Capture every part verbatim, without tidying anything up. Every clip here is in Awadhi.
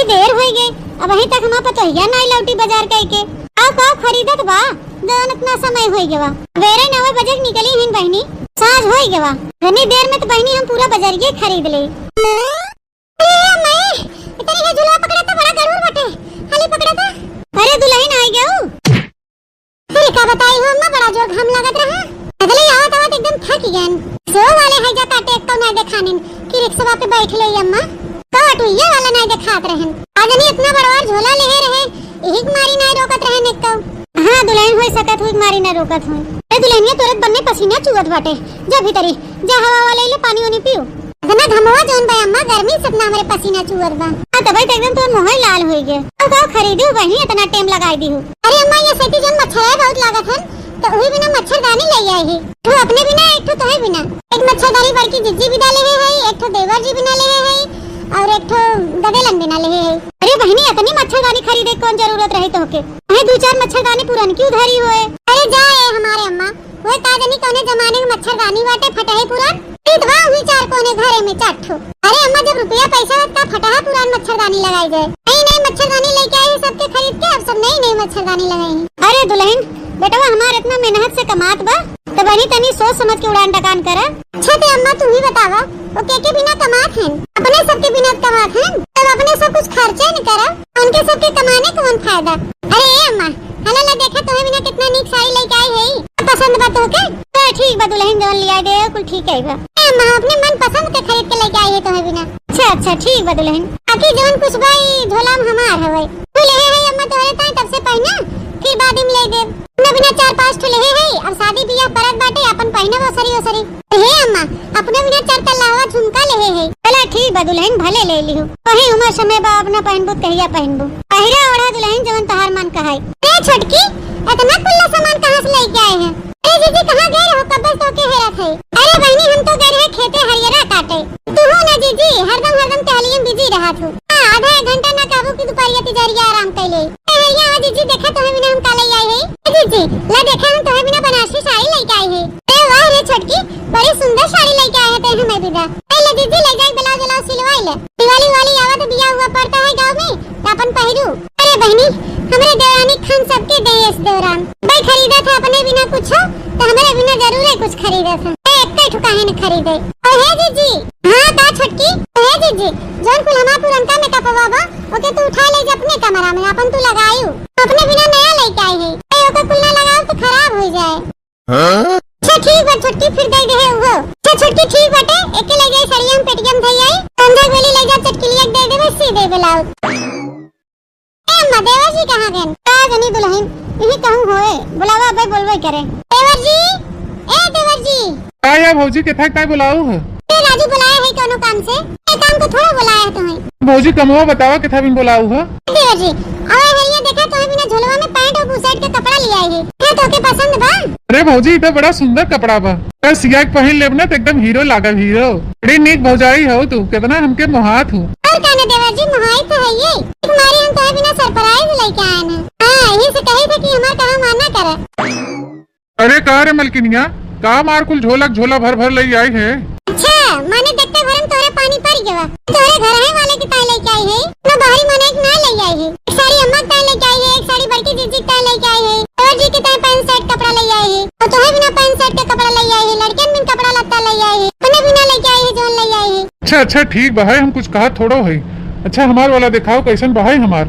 देर होइ गए, अबहीं तक हमार पतोहिया नाई लौटी बजार कइके। आउ का खरीदत बा, जौन इतना समय होइ गवा। बेरे नौ बजे के निकली हिन बहिनी, साँझ होइ गवा। इतनी देर में तो बहिनी हम पूरा बजरिये खरीद ले। अरे माई, इतनी है झूला पकड़ा तो बड़ा गरुड़ बटे। हाली पकड़ा तो। अरे दुलहिन आइ गउ। अरे का बताई हो अम्मा, बड़ा जोर घाम लागत रहा। पैदल ही आवत आवत एकदम थक गयन। सो वाले है जाता टेक तो नाई देखानिन कि रिक्शवा पे बैठ ले अम्मा। तो अटुइया वाला नाई देखात रहन। आज नहीं इतना बड़वार झोला लेहे रहे, यही के मारी नाई रोकत रहन एक तो। हाँ दुलहिन, होइ सकत हुई मारी नाई रोकत हुई। ए दुलहिनिया, तोरे बन्ने पसीना चुअत बाटे। जा भीतरी, जा हवा वाले ले पानी वानी पियो। इतना घमवा जौन बा अम्मा, गर्मी से इतना हमरे पसीना चुअत बा। हाँ, तबे तो एकदम तोर मुँह लाल होइ गए। अब का खरीदू बहिनी, इतना टाइम लगाई दीहू। अरे अम्मा, ये सती जौन मच्छर है बहुत लागत हन, तो उही बिना मच्छरदानी ले आई ही। एक ठो अपने बिना, एक ठो तोहे बिना। एक मच्छरदानी बड़की जिज्जी बिना लेहे है, एक ठो देवर जी बिना लेहे है, और एक ठो गदेलन बिना लेहे है। अरे बहिनी, इतनी मच्छरदानी खरीदे कौन जरूरत रही तोहके? अरे दो चार मच्छरदानी पुरनकी उधारी होए। अरे जा ए हमारे अम्मा, वो का जनी कौने जमाने में मच्छरदानी बाटे फटहे पुरान। ई त बा हुई चार कोने घरे में चार ठो। अरे अम्मा, जब रुपया पैसा होत का फटहा पुरान मच्छरदानी लगाई जाए। नई नई मच्छरदानी लेके आई है सबके खरीद के, अब सब नई नई मच्छरदानी लगाई है। अरे दुलहिन, बेटवा हमार इतना मेहनत से कमात बा, तो बनी तनी सोच समझ के उड़ान डकान करा। अच्छा ते अम्मा तू ही बतावा, वो के के बिना कमात हन? अपने सबके बिना कमात हन, तब अपने सब कुछ खर्चे न करा, उनके सबके कमाने कौन फायदा? अरे ए अम्मा, हला ला देखा तोहे बिना कितना नीक साड़ी लेके आई है, पसंद बा तोहके? तो ठीक बा दुलहिन, जौन लिया दे कुल ठीक है बा। ए अम्मा, अपने मन पसंद के खरीद के लेके आई है तोहे बिना। अच्छा अच्छा ठीक बा दुलहिन, बाकी जौन कुछ बा ई झोला में हमार हवे, तू लेहे है अम्मा तोहरे ताई, तब से पहिना, फिर बाद में ले देब। अपना बिना चार पाँच ठो लेहे है, अब शादी बियाह परत बाटे, अपन पहिनब ओसरी ओसरी। हे अम्मा, अपने बिना चार तल्ला हवा झुमका लेहे है। चला ठीक बा दुलहिन, भले ले लिहू। वही उमर समय बा, अब ना पहिनबू त कहिया पहिनबू? पहिरा ओढ़ा दुलहिन जवन तोहार मन कहाई। ए छोटकी, इतना कुल्ला सामान कहाँ से लेके आए हैं? ए जीजी, कहाँ गए रहो, कब से तोके हेरत है? अरे बहिनी, हम तो गए रहे खेते हरियरा काटे। तू हो ना जीजी, हरदम हरदम टहलियन बिजी रहा तू। हाँ, आधा एक घंटा ना कहबू कि दुपहरिया तिजरिया आराम कैले। ए भैया, आवा जीजी, देखा तोहे बिना हम का ले आई है। ए जीजी, ला देखा हम तोहे बिना बनारसी साड़ी लेके आई है। अरे वाह रे छोटकी, बड़ी सुंदर साड़ी लेके आए हैं ते हमें बिना। ए ले जीजी, ले जाए ब्लाउज व्लाउज सिलवाई ले। दिवाली वाली आवत बिया हुआ पड़ता है गाँव में, तो अपन पहिरू। अरे बहिनी, हमरे देवरानी खान सबके दे एस देवरान। भाई खरीदा था अपने बिना कुछ, तो हमरे बिना जरूरे कुछ खरीदा था। ए, एक ठो काहे न खरीदे। ओ हे जीजी, हाँ, का छोटकी? हे जीजी, जौन कुल हमार पुरनका मेकअपवा बा, ओके तू उठा ले जा अपने कमरा में, अपन तू लगायू। अपने बिना नया लेके आई है। ए, ओके कुल ना लगाओ तो खराब हो जाए। हाँ? अच्छा, ठीक बा छोटकी, फिर दे दे है वो। अच्छा छोटकी, ठीक बाटे, एके ले जाई सड़िया में पेटिया में धई आई, कंधा गोली ले जा चटकिलिया के दे देबे, सी दे ब्लाउज। ए अम्मा, देवर जी कहाँ गए? का जनी दुलहिन, यही कहूँ होए, बुलावा अबे बोलबे करे। देवर जी, ए देवर जी। का या भौजी, केथा के ताई बोलाऊ है? ए राजू बुलाया है कोनो काम से? ए काम को थोड़ा बुलाया है तुम्हें। भौजी कमवा बतावा केथा बिन बोलाऊ है? ए देवर जी, आवा है ये देखा तुम्हें बिना झोलवा में पैंट और बुशर्ट के कपड़ा ले आई है। का तोके पसंद बा? अरे भौजी, ई तो बड़ा सुंदर कपड़ा बा। अगर सिया के पहिन लेब ना तो एकदम हीरो लागब, हीरो। बड़ी नीक भौजाई हो तू, कितना हमके मोहात हो। और का ना देवर जी, मोहाई तो है ये। तुम्हारी हम तुम्हें बिना सरप्राइज लेके आए ना। हाँ, यही से कही थे कि हमार कहा माना करे। अरे का रे मलकिनिया, का मार कुल झोलक झोला भर भर लई आई है? अच्छा, माने देखते भरम तोरे पानी पड़ गवा। तोरे घर है वाले की ताई लेके आई है, ना बाहरी माने एक ना लई आई है। एक साड़ी अम्मा की ताई लेके आई है, एक साड़ी बड़की जीजी की ताई लेके आई है, देवर जी की ताई पैंट शर्ट कपड़ा लई आई है, और तोहे बिना पैंट शर्ट के कपड़ा लई आई है, लड़कियन बिन कपड़ा लत्ता लई आई है, अपने बिना लेके आई है, जौन लई आई है। अच्छा अच्छा ठीक बा है, हम कुछ कहा थोड़ो है। अच्छा हमार वाला दिखाओ कैसन बा है हमार।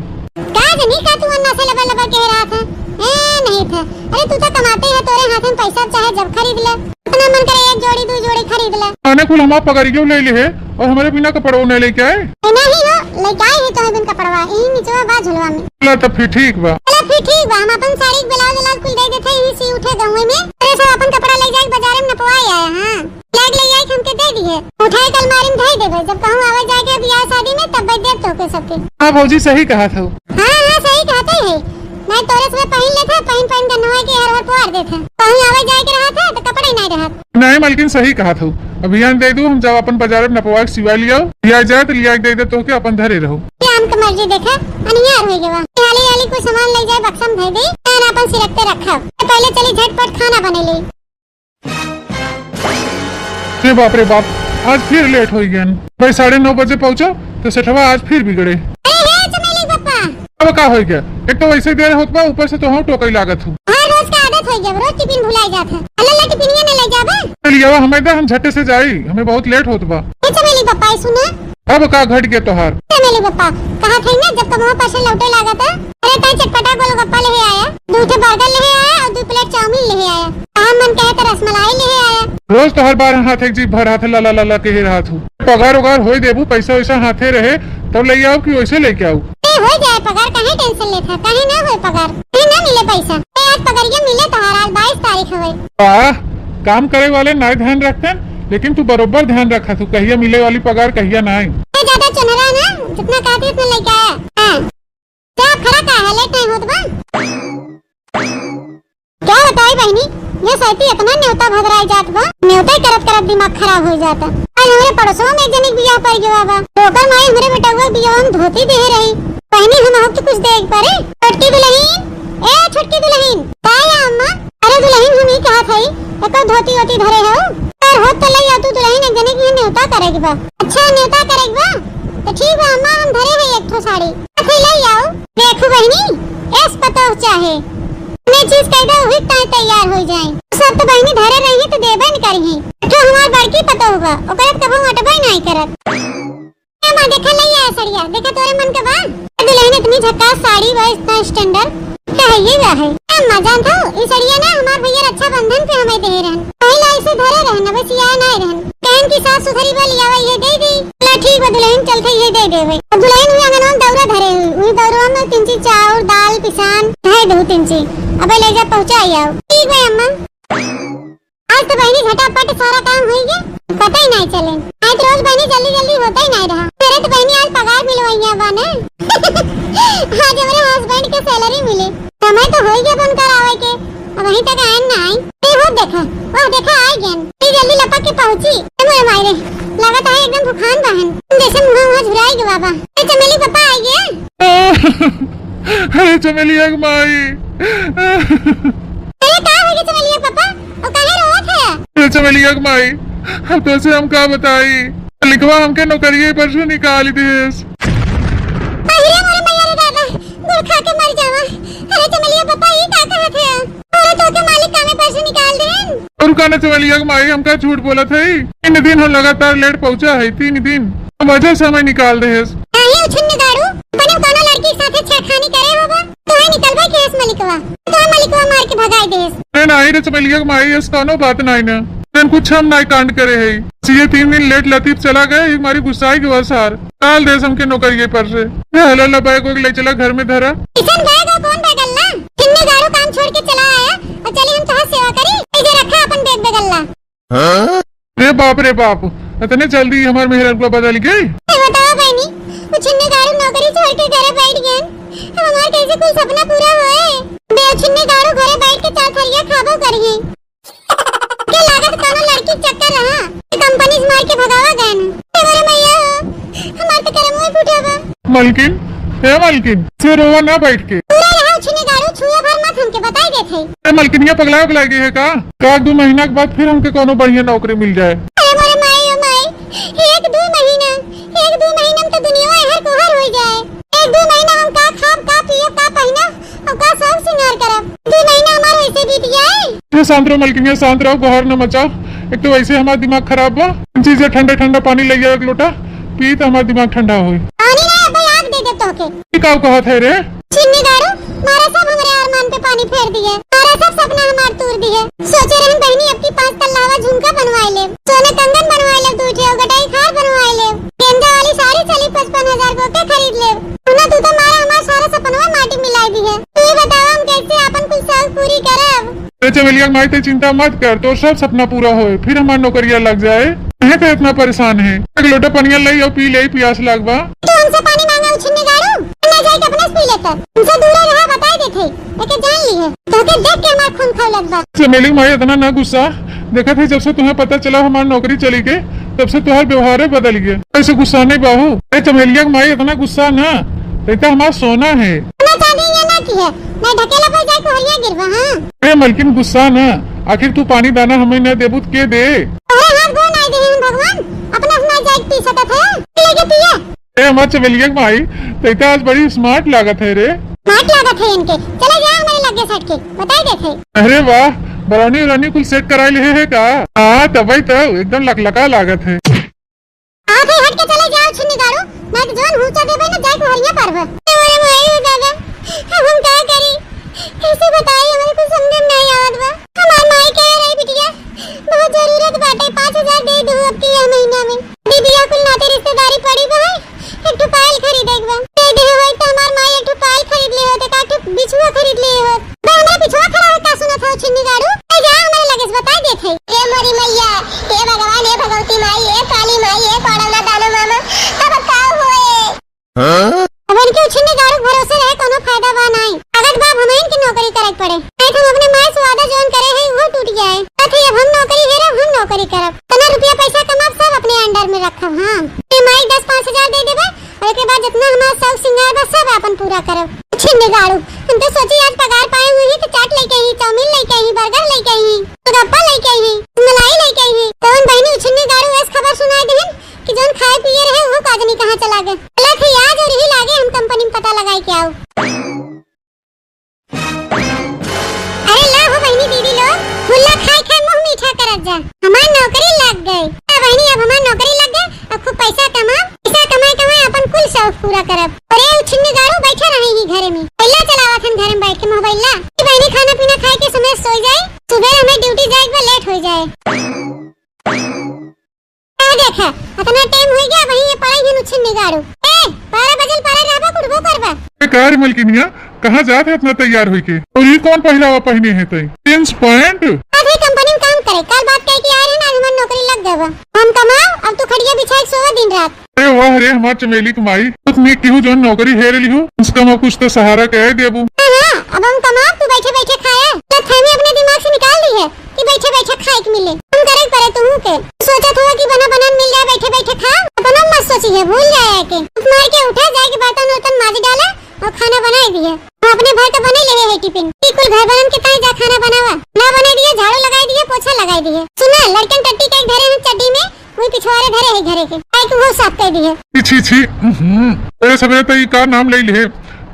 का जनी का तू अन्ना से लबर लबर कह रहा था? ए, नहीं था। अरे तू तो कमाते है, तोरे हाथ में पैसा चाहे जब खरीद ले। इतना मन करे एक जोड़ी दो जोड़ी खरीद ले। आने कुल हमार पगड़ियों ले ले है और हमारे बिना कपड़ों नहीं लेके आए। ए, नहीं हो, लेके आए है तोहे बिन कपड़वा, यही निचवा बा झुलवा में। चला तब फिर ठीक बा। चला फिर ठीक बा, हम अपन साड़ी ब्लाउज व्लाउज कुल दे देते, यही सी उठे गाँव में। अरे सब अपन कपड़ा ले जाए बाजारे में नपवाए आए, हाँ। बैग ले आई के हमके दे दिए, उठाए के अलमारी में धई देबे, जब कहूँ आवे जाए के बियाह शादी में तब देब तोके सबके। हाँ भौजी सही कहा था। हाँ हाँ सही कहते है, नहीं तोरे से पहिन लेते, पहिन पहिन के नहाए के हर हर पुआर देते, कहूँ आवे जाए के रहा था तो कपड़े नहीं रहा। नहीं मलकिन सही कहा था, अभियान दे दू, हम जब अपन बाजार में नपवा के सिवा लियाओ, लिया जाए तो लिया के दे दे तोके, अपन धरे रहो। ये आम के मर्जी देखा, अनियार हो गवा, हाली हाली कुछ सामान ले जाए बक्सा में धई दे, अपन सिरकते रखा, तो पहले चली झटपट खाना बने ले। अरे बाप रे बाप, आज फिर लेट होइ गयन। भाई साढ़े नौ बजे पहुँचा तो सेठवा आज फिर बिगड़े। अरे हे अब का होइ गया? एक तो वैसे देर होत बा, ऊपर से तोहू टोकई लागत हू। हाँ, रोज का आदत होइ गया, रोज टिफिन भुलाई जात है। अल्लाह, टिफिनिया न ले जाबे। चलिए, अब हमें दे, हम झटे से जाई, हमें बहुत लेट होत बा। ए चमेली पप्पा, ई सुना। अब का घट गया तोहार? चमेली पप्पा, कहा थे ना, जब कमवा पर से लौटे लागत है, अरे, तय चटपटा गोलगप्पा लेहे आया, दू ठे बर्गर लेहे आया और दू प्लेट चाउमीन लेहे आया। कहा मन कहे तो रसमलाई लेहे आया। रोज तोहर बार हाथ एक जीभ भर हाथ ला ला ला ला कहे रहत हूँ। पगार उगार होई देबू, पैसा वैसा हाथे रहे, तब ले आओ कि वैसे लेके आओ? ए, हो जाए पगार, काहे टेंशन लेत है? काहे ना होए पगार? काहे ना मिले पैसा? ए, आज पगरिया मिले तोहार, आज बाईस तारीख हवे। वाह, काम करे वाले नाय ध्यान रखते, लेकिन तू बरोबर ध्यान रखत हू, कहिया मिले वाली पगार, कहिया नाय। ए, ज्यादा चुनरा ना, जितना कहती उतना लेके आया। हाँ। क्या खड़ा का है, लेट नहीं होत बा? क्या बताई बहिनी, ये सैती इतना नेवता भदराई जात बा, नेवता ही करत करत दिमाग खराब हो जाता। आज हमरे पड़ोसवा में एक जनी के बियाह पड़ गवा बा, तो ओकर माई हमरे बेटउआ के बियाह में धोती देहे रही, बहिनी हम हो तो कुछ दे परे। छोटकी दुलहिन, ए छोटकी दुलहिन, का या अम्मा? अरे दुलहिन, हम ई कहत हई, एको धोती वोती धरे हो? अगर होत तो लई आ तू दुलहिन, एक जनी के नेवता करे के बा। अच्छा, नेवता करे के बा? तो ठीक बा अम्मा, हम धरे हई एक ठो साड़ी। अथई लई आओ। देखू बहिनी, एस पतोह चाहे, हमें चीज कह दो, वही ताय तैयार हो जाए। सब तो बहिनी धरे रही तो देबे न करी। तो हमार बड़की पतोह बा, ओकरे तो कबो अटबे नहीं करत। ए माँ, देखा लई आया सड़िया, देखा तोरे मन का बा। ए दुलहिन, इतनी झक्कास साड़ी बा, इतना स्टैंडर्ड, का है ये बा है? ए माँ, जानत हो, ई सड़िया ना हमार भैया रक्षाबंधन पे हमें दे रहन। पहला इसे धरे रहन, अब सिया नहीं रहन। कहन की सास सुथरी बा, लियावा ये दे दी। बोला, ठीक बा दुलहिन, चलते ये दे देवे। अब दुलहिन हुई अंगनवा में दौरा धरे हुई, वही दौरवा में तीन चीज चाउर, दाल, पिसान, है दो तीन चीज। अब ले जा पहुँचा आओ। ठीक बा अम्मा। आज तो बहिनी झटापट सारा काम होई गया, पता ही नहीं चले। आज तो रोज बहिनी जल्दी जल्दी होता ही नहीं रहा। अरे तो बहिनी आज पगार मिलवैया बा ना। आज हमारे हस्बैंड के सैलरी मिले, समय तो होई गया बन कर आवे के, अब वहीं तक आयन ना आई। ए हो देखा, वाह देखा आ गयन। ए जल्दी लपक के पहुंची। ए मोरे मायरे, लागत है एकदम भूखान बहन, जैसे मुंह वहाँ झुराई गवा बा। ए चमेली पापा आ गया। अरे चमेलिया के माई। अरे का हो गया चमेलिया पापा? और काहे रोवत है? अरे चमेलिया के माई, अब तो से हम का बताई, लिखवा हमके नौकरिये पर से निकाल दिएस। अरे मोरे मैया रे दादा, गुड़ खा के मर जावा। अरे चमेलिया पापा, ई का कहत है? अरे तो के मालिक कामे पर से निकाल देन। और का ना चमेलिया के माई, हम का झूठ बोलत है? तीन दिन हम लगातार लेट पहुंचा है, तीन दिन। वजह से हमें निकाल देस। काहे उछिन्न गाड़ू? अपने कोनो लड़की के साथे छेड़खानी करे होबा? तोहे निकलबे के हस मलिकवा। तोहे मलिकवा मार के भगाई देस। अरे नाही रे चमेलिया के माई, ऐस कोनो बात नाही ना। तन कुछ हम नाही कांड करे है। ये तीन दिन लेट लतीफ चला गए, एक मारी गुस्साई के बस हार। काल देस हमके नौकरिये पर से। ये हला ला बैग वैग ले चला घर में धरा। इसन बैग और कौन बैग अल्ला? किन्ने गाड़ू काम छोड़ के चला आया और चली हम तोहार सेवा करी। इधर रखा अपन बैग बैग अल्ला। रे बाप रे बाप, इतने जल्दी हमार मेहरारू बदल गई? ए बताओ बहनी, वो छिन्ने गाड़ू नौकरी छोड़ के घरे बैठ गए, अब हमार कैसे कोई सपना पूरा होए? बे छिन्ने गाड़ू घरे बैठ के चार थरिया खाबो करिए। के लागत कोनो लड़की के चक्कर रहा, कंपनी से मार के भगावा गए न। ए मोरे मैया हो, हमार तो करम में फूटा बा। मलकिन, ए मलकिन, से रोवा ना बैठ के। पूरा रहा छिन्ने गाड़ू, छुआ भर मत हमके बताई देत है। ए मलकिनिया पगला उगला गई है का? का दो महीना के बाद फिर हमके कोनो बढ़िया नौकरी मिल जाए। अरे मोरे माई, ओ माई, एक दो महीना, एक दो महीना में तो दुनिया हर को हर हो जाए। एक दो महीना हम का खाब, का पियब, का पहिनब, और का शौक सिंगार करब? दो महीना हमार ऐसे बीत जाए। ए शांत रहो मलकिनिया, शांत रहो, गोहार न मचाओ। एक तो वैसे हमार दिमाग खराब बा। चीजें ठंडा ठंडा पानी ले जाओ एक लोटा, पी तो हमार दिमाग ठंडा होई। पानी नहीं, अब आग दे दे तोके। ई का कहत है रे? छिन्नी गाड़ू, मारा सब हमरे अरमान पे पानी फेर दिए, मारा सब सपना हमार तूर दिए। सोचे रहन बहनी अब की पाँच तल्लावा झुमका बनवाई ले, सोना कंगन बनवाई ले, दू ठे गटाई खार बनवाई ले, गेंदा वाली साड़ी चली पचपन हजार को के खरीद ले। सुना तू तो मारा हमार सारा सपनवा माटी मिलाई दिए। तू ही बतावा हम कैसे आपन कुल शौक पूरी करब? अरे चमेलिया के माई, ते चिंता मत कर, तोर सब सपना पूरा होए, फिर हमार नौकरिया लग जाए। काहे ते इतना परेशान है? एक लोटा पनिया लई और पी ले, पियास लाग बा। तू हमसे पानी मांगा उछिन्ने गाड़ू? ना जाए के अपने से पी लेता। हमसे दूर रहा, बताई देते, एके जान ली है। तोके देख के हमार खून खौलत बा। चमेली माई इतना ना गुस्सा, देखत है जब से तुम्हें पता चला हमार नौकरी चली के, तब से तुम्हार व्यवहार बदल गया। ऐसे गुस्सा नहीं बाहू। अरे चमेलिया के माई इतना गुस्सा ना, ते तो हमार सोना है। ना चांदी या ना की है, नहीं ढकेला पर जाए कोहरिया गिरवा, हाँ। अरे मलकिन गुस्सा ना, आखिर तू पानी दाना हमें न देबू त के दे? अरे हाथ गोड़ नहीं दे हम भगवान, अपना अपना जाए पी सकत है, लेके पिए। ए, हमार चमेलिया के माई, तै तो आज बड़ी smart लागत है रे। Smart लागत है इनके। चला जा हमरे लगे से हट के, बताई देत है। अरे वाह, brownie व्राउनी कुल set कराई लिहे है का? हाँ, तबई तो एकदम लकलका लागत है। हाँ, फिर हट के चला जाओ छिन्नी गाड़ू, नहीं तो जोन हुचा देबे ना, जाए को हरिया पारबे। अरे माई हो दादा, अब हम का करी? कैसे बताई, हमरे कुछ समझ में नहीं आवत बा। हमार माई कह रही, "बिटिया, बहुत जरूरत बाटे, पाँच हजार दे दू अब की यह महीना में।" दीदिया कुल नाते रिश्तेदारी पड़ी बा, एक ठो पायल खरीदे के बा। दे दे होई तो हमार माई एक ठो पायल खरीद ले होत, का ठो बिछुआ खरीद ले होत। बे हमरा बिछुआ खड़ा है, का सुनत हो छिन्नी गाड़ू? ए जा, हमरे लगे से बताई देत है। ए मोरी मैया, ए भगवान, ए भगवती माई, ए काली माई, ए कोड़ौना दानो मामा, अब का होए? अब इनके उछिन्नी गाड़ू के भरोसे रहे कोनो फायदा बा नाई। अगर बाप हमइन के नौकरी करे के पड़े, नहीं तो हम अपने माई से वादा जौन करे है वो टूट गया है। कथी अब हम नौकरी हेरब, हम नौकरी करब, इतना रुपया पैसा कमाब, सब अपने under में रखब। हाँ, ते माई दस पाँच हजार दे देबे और एक बाद जितना हमारा शौक सिंगार बा सब अपन पूरा करब। उछिन्नी गाड़ू, हम तो सोची आज पगार पाए हुए ही तो चाट लेके ही, चाउमीन लेके ही, burger लेके ही, गोलगप्पा लेके ही, मलाई लेके ही। तो उन बहनी उछिन्नी गाड़ू ऐस खबर सुनाई देहन कि जौन खाए पिए रहे, वो का जनी कहाँ चला गए। अलग ही आज और यही लागे हम company में पता लगाए के आओ। अरे ला हो बहनी दीदी लोग, फुल्ला खाए खाए मुंह मीठा करत जा। हमार नौकरी लग गई। ए बहनी, अब हमार नौकरी लग गई, अब खूब पैसा कमा, पैसा कमाए कमाए अपन कुल शौक पूरा करब। अरे उछिन्नी गाड़ू बैठा रहे ही घरे में, पहिला चलावत हन घर में बैठ के मोबाइल ला। ए बहनी, खाना पीना खाए के समय सोई जाए, सुबह हमें duty जाए के बा, late हो जाए। का देखा, अतना time होइ गया, वहीं ये पड़े ही नुच्छिन निगाड़ू। ए, बारह बजल पड़े रहबा, कुड़बो करबा। ए, का रे मलकिनिया, कहाँ जात है इतना तैयार होइके? और ये कौन पहिरावा पहिने है तई? Jeans pant? आज ही company में काम करे, कल बात कहे कि आ रहे ना, आज हमार नौकरी लग गवा। हम कमाओ, अब तू खटिया बिछाए सोवा दिन रात। अरे वाह रे, हमार चमेली के माई, कुछ नहीं केहू जौन नौकरी हेर लिहू, कम से कम अब कुछ तो सहारा कह देबू। हाँ, हाँ, अब हम कमाओ, तू बैठे बैठे खाया। गलतफहमी अपने दिमाग से निकाल दी है। कि बैठे बैठे खाए के मिले। हम करे के पड़े तुहू के। सोचत हुआ कि बना बनान मिल जाए, बैठे बैठे खा। अपना मत सोची है, भूल जाए के। मार के उठा, जाए के बर्तन उर्तन माज डाला और खाना बनाए दिए। हम अपने भर तो बने ले है टिफिन। ई कुल घर बनन के ताई जा खाना बनावा। ना बने दिए, झाड़ू लगाए दिए, पोछा लगाए दिए। सुना, लड़कन टट्टी के धरे हैं चड्डी में, वही पिछवारे धरे है घरे के। आई तू वो साफ कर दिए। छी, छी, छी, उहुं। अरे सबेरे तो ई का नाम ले लिहे?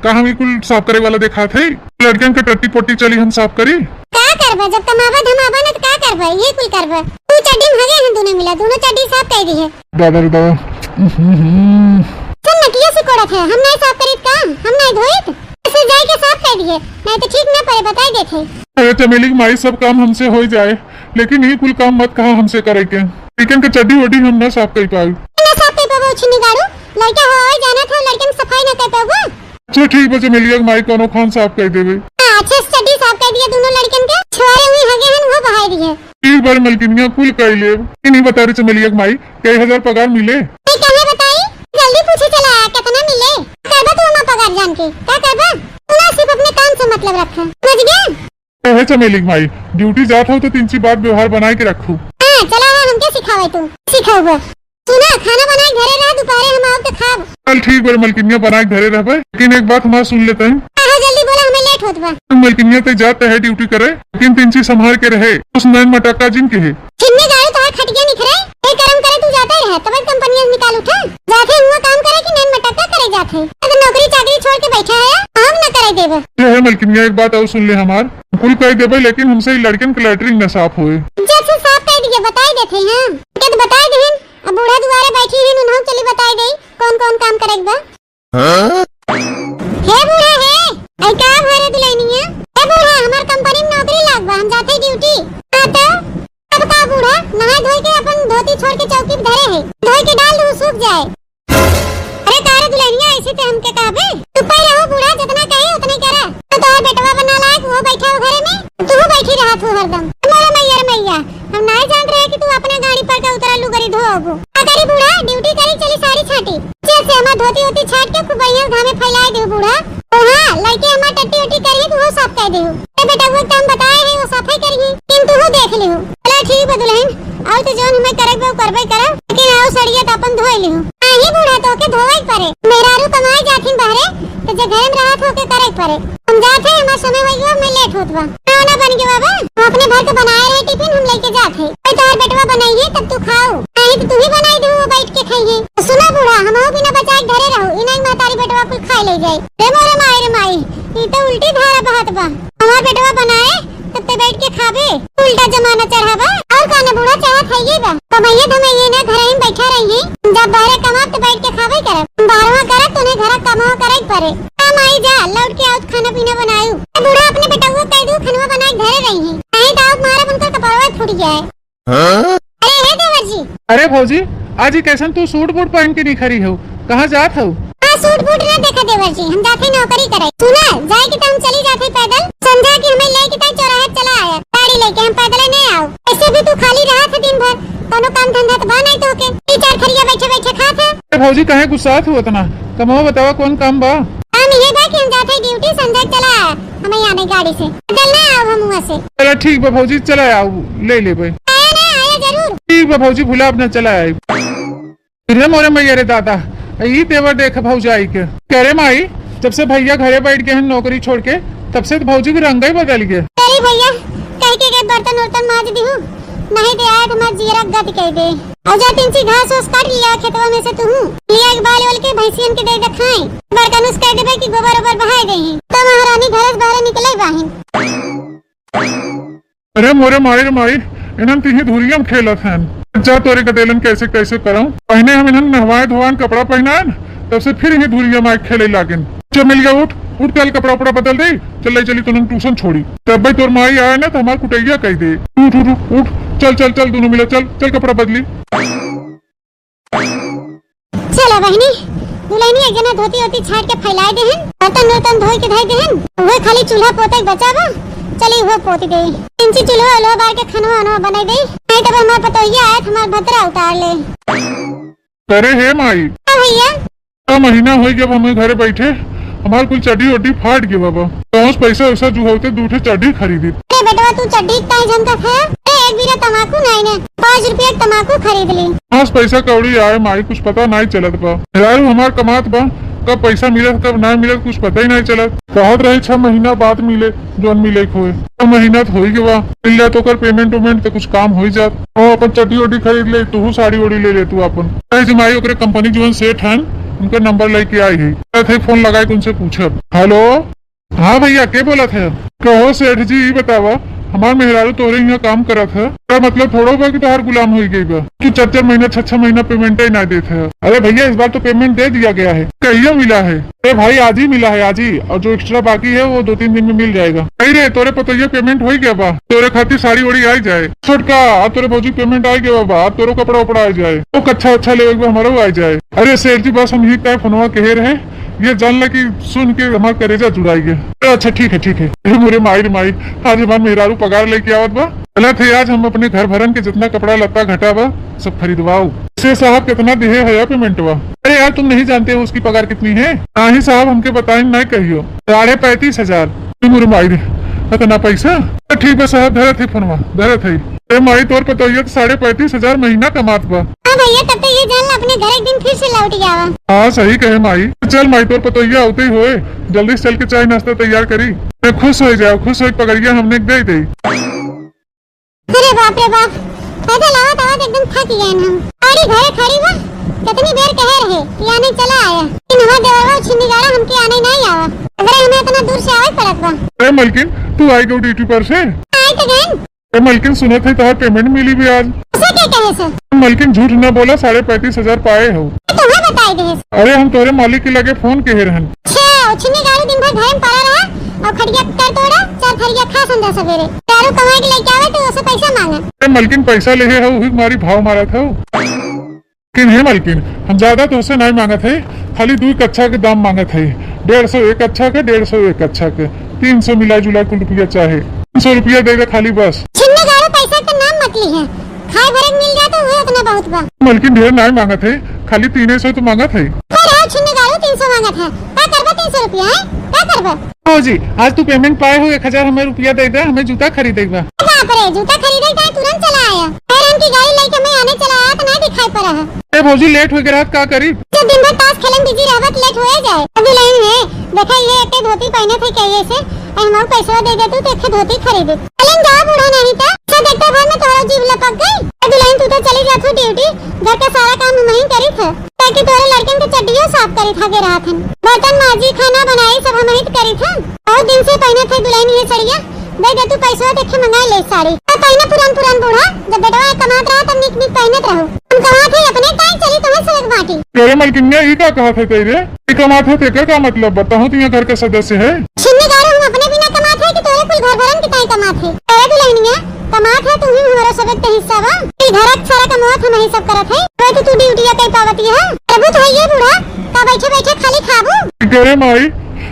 का हम ई कुल साफ करे वाला देखात है? लड़कन के टट्टी पोटी चली हम साफ करी। का करबा, जब कमाबा धमाबा न त का करबा, ये कुल करबा। तू चड्डी में हगे हैं दोनों मिला, दोनों चड्डी साफ कर दी है। दादा रे दादा। हम्म। सब नकिया से कोड़त है, हम नहीं साफ करीत का? हम नहीं धोइत? ऐसे जाए के साफ कर दिए, नहीं तो ठीक ना पड़े, बताई देत है। अरे चमेली की माई, सब काम हमसे हो जाए, लेकिन ये कुल काम मत कहा हमसे करे के। लड़कन के चड्डी वड्डी हम ना साफ कर पाए। ना साफ कर पाबो छिन्नी गाड़ू, लड़का हो जाना था, लड़कन सफाई ना कर पाबो। अच्छा ठीक बा चमेलिया के माई, कौनो खान साफ कर देबे। हाँ, अच्छे से चड्डी साफ कर दिया दोनों लड़कन के। छोरे हुई हगे हन, वो बहाई दिए। ठीक बार मलकिनिया कुल कर लेब। ई नहीं बता रही चमेलिया के माई, कई हजार पगार मिले? ए, काहे बताई? जल्दी पूछे चला, कितना मिले? करबा तू हमार पगार जान के? का करबा? तू ना सिर्फ अपने काम से मतलब रखा, समझ गया? ए, हे चमेली के माई, duty जात हो तो तिनची बात व्यवहार बनाए के रखू। हाँ, चला रहा, हमके सिखावे तू। सिखाऊबा। सुना, खाना बनाए घरे रहा, दोपहरे हम आओ तो खाब। चल ठीक बा मलकिनिया, बनाए घरे रहबे, लेकिन एक बात हमार सुन लेते हैं। हाँ, हाँ, जल्दी बोला, हमें late होत बा। मलकिनिया ते जात है duty करे, लेकिन तिनची संभाल के रहे, उस नैन मटक्का जिन के है। छिन्नी गाड़ू तोहार खटिया निखरे, ए करम करे तू जाता रहे, तब कंपनिया निकाल उठा। जाते हुआ काम करे कि नैन मटक्का करे जाते। अगर नौकरी चाकरी छोड़ के बैठा है, हम न करे देबे। ये है मलकिनिया, एक बात और सुन ले हमार, कुल कर देबे, लेकिन हमसे ई लड़कन के latrine न साफ होए। जब से साफ कर दिए, बताई देते हैं। के तो बताई देहन, अब बूढ़ा दुआरे बैठी हैं, उन्हों चली बताई दे, कौन कौन काम करे के बा। हाँ? हे बूढ़ा हे, ऐ का भरे दुल्हनिया? हे बूढ़ा, हमार कंपनी में नौकरी लाग बा, हम जाते duty। हाँ तो, अब का बूढ़ा, नहाए धोए के अपन धोती छोड़ के चौकी पे धरे है, धोए के डाल दू, सूख जाए। अरे का रे दुल्हनिया, ऐसे ते हमके कहबे? चुप ही रहो बूढ़ा, जितना कहे उतने करा। तो तोहर बेटवा बना लायक वो बैठा हो घरे में, तू बैठी रहा तू हरदम। मोरे मैया रे मैया, हम नाय जानत रहे कि तू अपना गाड़ी पर के उतरा लुगरी धोबू। का करी बूढ़ा, duty करी चली साड़ी छाटी। जैसे हमार धोती होती छाट के खूब बढ़िया घामे फैलाए देहु बूढ़ा। ओ हाँ, लड़के हमार टट्टी उट्टी करी तू वो साफ कर देहु। ए बेटा, वो काम बताए है, वो साफे करी, किंतु वो देख लिहु। चला ठीक बा दुल्हन, और तो जौन हमें करे के बा, करबे करब, लेकिन आओ सड़िया तो अपन धोए लिहु। हाँ ही बूढ़ा, तो के धोवे के पड़े, मेहरारू कमाए जाथिन बहरे, तो जे घर में रहत हो के करे के पड़े। हम जात है, हमार समय हो गया, मैं late होत बा। खाना बन गया बा, हम अपने भर के बनाए रहे टिफिन, हम लेके जात है। कोई तोहर बेटवा बनाई है तब तू खाओ, नहीं तो तू ही बनाई दू, वो बैठ के खाई है। तो सुना बूढ़ा, हम बिना बचाए के घरे रहो, इनाई महतारी बेटवा कुल खाए ले जाए। रे मोरे माई रे माई, ई तो उल्टी धारा बहत बा। हमार बेटवा बनाए तब ते बैठ के खाबे, उल्टा जमाना चढ़ावा। और का ना बूढ़ा, चाहत है ये बा, कमैया धमैया ना घर ही बैठा रही है, जब बाहरे कमाब तो बैठ के खाबे करब, बाहरवा करब तो उन्हें घर कमावा करे के पड़े। आ माई जा, लौट के आओ तो खाना पीना बनायू। ए बूढ़ा, अपने बेटवा कह दू खनवा बनाए घरे रही है, नहीं तो आओ मारब उनका कपड़वा फूट जाए। हाँ? अरे हे देवर जी। अरे भौजी, आज ही कैसन तू सूट बूट पहन के निखरी हो, कहाँ जात हो? हाँ, सूट बूट ना देखा देवर जी, हम जाते नौकरी करे। सुना, जाए के तो हम चली जाते पैदल, समझा कि हमें लेके ताई चौराहे चला आया, गाड़ी लेके हम पैदल नहीं आओ। ऐसे भी तू खाली रहा था दिन भर, कोनो काम धंधा तो बा नहीं तो के, ई चार थरिया बैठे बैठे खा था। अरे भौजी, काहे गुस्सात हो इतना? कमवा बतावा, कौन काम बा? काम ये बा कि हम जाते ड्यूटी, समझा चला आया, हमें यहाँ नहीं गाड़ी से, पैदल ना आओ हम वहाँ से। चला ठीक बा भौजी, चला आओ, ले लेबे। आया ना, आया जरूर। ठीक बा भौजी, भुलाब ना, चला आए। रे मोरे मैया रे दादा, ई तेवर देख भौजाई के। कह रे माई, जब से भैया घरे बैठ गए हैं नौकरी छोड़ के, तब से तो भौजी के रंग ही बदल गए। अरे भैया, कह के गए बर्तन उर्तन माज दिहू, नहीं दे आए तो हमार जीरा गद कह दे। और जा तीन सी घास ओस काट लिया खेतवा में से तू, लिया के बाल ओल के भैंसियन के दे दे खाए, बर्तन उस कह देबे कि गोबर ओबर बहाए दे ही। तो महारानी घरे से बाहर निकले बाहिन। अरे मोरे माई रे माई, इन्हन तिही धुरिया में खेलत हन। जा तोरे गदेलन कैसे कैसे करम। पहले हम इन्हन नहवाए धोवान कपड़ा पहनान, तब से फिर इही धुरिया में आके खेले लागेन। चल मिल गया, उठ, उठ, चल कपड़ा उपड़ा बदल दे, चल ले चली तुनन ट्यूशन छोड़ी। तब भाई तोर माई आए ना तो हमार कुटैया कह दे। उठ, उठ, उठ, उठ, चल, चल, चल, दोनों मिला, चल, चल कपड़ा बदली। चला बहिनी, दुल्हनी एक जना धोती ओती छाट के फैलाए देहन, बर्तन उर्तन धोई के धई देहन, उहे खाली चूल्हा पोते के बचा बा, चली उहो पोती दे। इंची चूल्हा उल्हा बार के खनवा वनवा बनाई दे, नहीं तब हमार पतोहिया आए तो हमार भतरा उतार ले। अरे हे माई, का भैया? का महीना होई जब हमें घरे बैठे, हमार कुल चड्डी ओड्डी फाट गए बाबा। कहूँ से पैसा वैसा जुगावते दू ठे चड्डी खरीदी। अरे बेटवा, तू चड्डी का झमका खाया? ए, एक बीरा तमाकू नहीं ने, पाँच रुपया के तमाकू खरीद ली। पास पैसा कौड़ी आए माई, कुछ पता नहीं चलत बा। मेहरारू हमार कमात बा, कब पैसा मिलत कब नहीं मिलत कुछ पता ही नहीं चलत। कहत रहे छह महीना बाद मिले, जौन मिले के होए। छह महीना तो हो ही गवा, मिल जात ओकर पेमेंट वेमेंट तो कुछ काम हो ही जात। ओ अपन चड्डी ओड्डी खरीद ले, तू साड़ी ओड़ी ले ले तू अपन। ऐसे माई ओकरे कंपनी जौन सेठ हन, उनका नंबर लेके आई है, कहत है फोन लगाए के उनसे पूछब। हेलो, हाँ भैया, के बोलत है? कहो सेठ जी, ई बतावा, हमार मेहरारू तोहरे यहाँ काम करत है, का मतलब थोड़ो बा कि तोहार गुलाम होई गई बा? तू चार चार महीना, छह छह महीना पेमेंट ही ना देत है। अरे भैया, इस बार तो पेमेंट दे दिया गया है। कहिया मिला है? अरे भाई, आज ही मिला है, आज ही। और जो एक्स्ट्रा बाकी है, वो दो तीन दिन में मिल जाएगा। नहीं रे, तोरे पतोहिया पेमेंट हो ही गया बा, तोरे खातिर साड़ी ओड़ी आई जाए। छोटका, अब तोरे भौजी पेमेंट आई गया बा, अब तोरो कपड़ा उपड़ा आई जाए, वो कच्छा अच्छा लेवे के बा, हमारो आई जाए। अरे सेठ जी, बस हम ही तय फोनवा कहे रहे, ये जान ला कि सुन के हमार करेजा जुड़ाई गया। अरे अच्छा, ठीक है, ठीक है। हे मोरे माई रे माई, आज हमार मेहरारू पगार लेके आवत बा। चलत है आज हम अपने घर भरन के जितना कपड़ा लत्ता घटा बा, सब खरीदवाओ। से साहब कितना दिहे है पेमेंटवा? अरे यार, तुम नहीं जानते हो उसकी पगार कितनी है? हाँ ही साहब, हमके बताए नहीं कहियो। साढ़े पैंतीस हजार। हे मोरे माई रे, इतना पैसा? तो ठीक बा साहब, धरत है फोनवा, धरत है। ए माई, तोर पतोहिया तो साढ़े पैंतीस हजार महीना कमात बा। हाँ भैया, तब तो ये जान ला अपने घर एक दिन फिर से लौट जावा। हाँ, सही कहे माई। चल माई, तोर पतोहिया आते ही होए, जल्दी से चल के चाय नाश्ता तैयार करी। ए, खुश हो जाओ, खुश हो पगड़िया हमने दे दे। अरे बाप रे बाप, पैदल आवत आवत एकदम थक गए हम। गाड़ी घरे खड़ी बा, कितनी देर कहे रहे कि आने चला आया, लेकिन हमार देवरवा छिन्नी गाड़ा हमके आने नहीं आवा। अगर हमें इतना दूर से आवे पड़त बा। अरे मलकिन, तू आई गो ड्यूटी पर से? आई तो गए। ए मलकिन, सुनत है तोहार पेमेंट मिली भी आज। उसे के कहे से? मलकिन, झूठ ना बोला, साढ़े पैंतीस हजार पाए हो। ये तुम्हें बताई दे। अरे, हम तोरे मालिक के लगे फोन कहे रहन। अच्छा, उछनी गाड़ी दिन भर घर में पड़ा रहा और खटिया कर तोड़ा, चार थरिया खा संझा सवेरे। दारू कमाई के लेके आवे तो उसे पैसा मांगे। ए मलकिन, पैसा लेहे हो, वही मारी भाव मारत हो। लेकिन हे मालकिन, हम ज्यादा तोहसे नाहीं मांगत है, खाली दुइ कच्छा के दाम मांगत है। डेढ़ सौ एक कच्छा के, डेढ़ सौ एक कच्छा के, तीन सौ मिला जुला कुल रुपया चाहे। तीन सौ रुपया दे दे खाली बस। छिन्ने गाड़ू पैसा के नाम मत ली है, खाए भरे के मिल जाए तो उहे उतना बहुत बा। मालकिन ढेर नाहीं मांगत है, खाली तीन सौ तो मांगत है। अरे छिन्ने गाड़ू तीन सौ मांगत है, का करबा तीन सौ रुपया है, का करबा? भौजी, आज तू पेमेंट पाए हो, एक हजार हमें रुपया दे दे, हमें जूता खरीदे के बा। बाप रे, जूता खरीदे के तुरंत चला आया। पैरन की गाड़ी लेके मैं आने चला आया तो नहीं दिखाई पड़ा है। ए भौजी, लेट हो गया, रात का करी? जब दिन भर ताश खेलन बिजी रहबा तो लेट होए जाए। अब दुलहिन है, देखा ये एक धोती पहिने थे कहिए से, अरे हमहू पैसवा दे दे तू तो एक धोती खरीदे। चलन जा बूढ़ा, नहीं तो से देखते भर में तोहरा जीव लपक गई। ए दुलहिन, तू तो चली जात हो ड्यूटी, घर का सारा काम हमही करी थे, ताकि तोरे लड़कन के चड्डियो साफ करी था के रात हन, बर्तन माजी, खाना बनाई, सब हमही करी थे। बहुत दिन से पहिने थे दुलहिन ये सड़िया, दे दे तू पैसवा, देखे मंगाई ले साड़ी। अब पहिने पुरान पुरान बूढ़ा, जब बेटवा कमात रहा तब निक निक पहिनत रहो। हम कमात है अपने, काहे चली तुम्हें सड़क बाटी। अरे मलकिनिया, ई का कहत है तेरे? ई कमात है तेकर का मतलब? बताओ तो यहाँ घर का सदस्य है। सुनने जा रहे हम अपने बिना कमात है कि तोरे कुल घर भरन के ताई कमात है? अरे दुलहिनिया, कमात है तू ही, हमारा सबक के हिस्सा बा। ई घर का सारा कमात हम ही सब करत है, तो तू ड्यूटी कई पावती है? प्रभु तो है ये बूढ़ा, का बैठे बैठे खाली खाबू? अरे माई,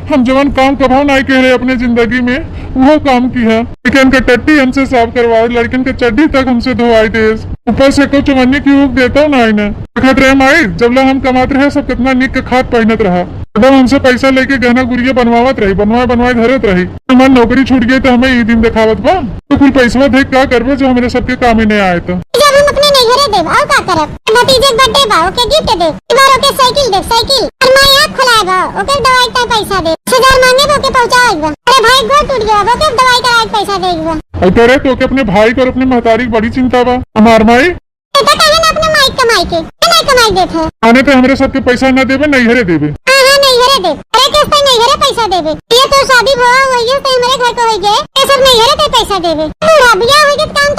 हम जवन काम कभो नाई कह रहे अपने जिंदगी में, वो काम की है। लड़कन के टट्टी हमसे साफ करवाए, लड़कन के चड्डी तक हमसे धोवाई देस, ऊपर से कुछ चवन्नी की ऊख देता ना इन्हें। देखत रहे माई, जब ला हम कमात रहे सब कितना निक के खात पहिनत रहा। एकदम हमसे पैसा लेके गहना गुरिया बनवावत रही, बनवाए बनवाए धरत रही। हमार नौकरी छूट गई तो हमें ई दिन दिखावत बा। तो कुल पैसवा देख का करबे जो हमरे सबके काम में नहीं आए तो। जब हम अपने नैहरे देब, और का करब? भतीजे के बर्थडे बा, ओके गिफ्ट देब। ई बार ओके साइकिल देब, साइकिल। और माई आँख खोलाए बा, ओके दवाई का पैसा देब। दस हजार मांगे बा, ओके पहुँचाए बा। अरे भाई गोड़ टूट गया, ओके दवाई कराए के पैसा देब बा। अरे तो ओके अपने भाई को और अपने महतारी की बड़ी चिंता बा। हमार माई बेटा काहे ना अपने माई कमाई के, ये नहीं कमाई देत है। आने पे हमरे सबके पैसा ना देबे, नैहरे देबे। हाँ, हाँ, नैहरे देब। अरे कैसे नैहरे पैसा देबे? ये तो शादी भवा हुई है, तो हमरे घर को होई गए। ये सब नैहरे ते पैसा देबे। बूढ़ा बियाह होई गए, काम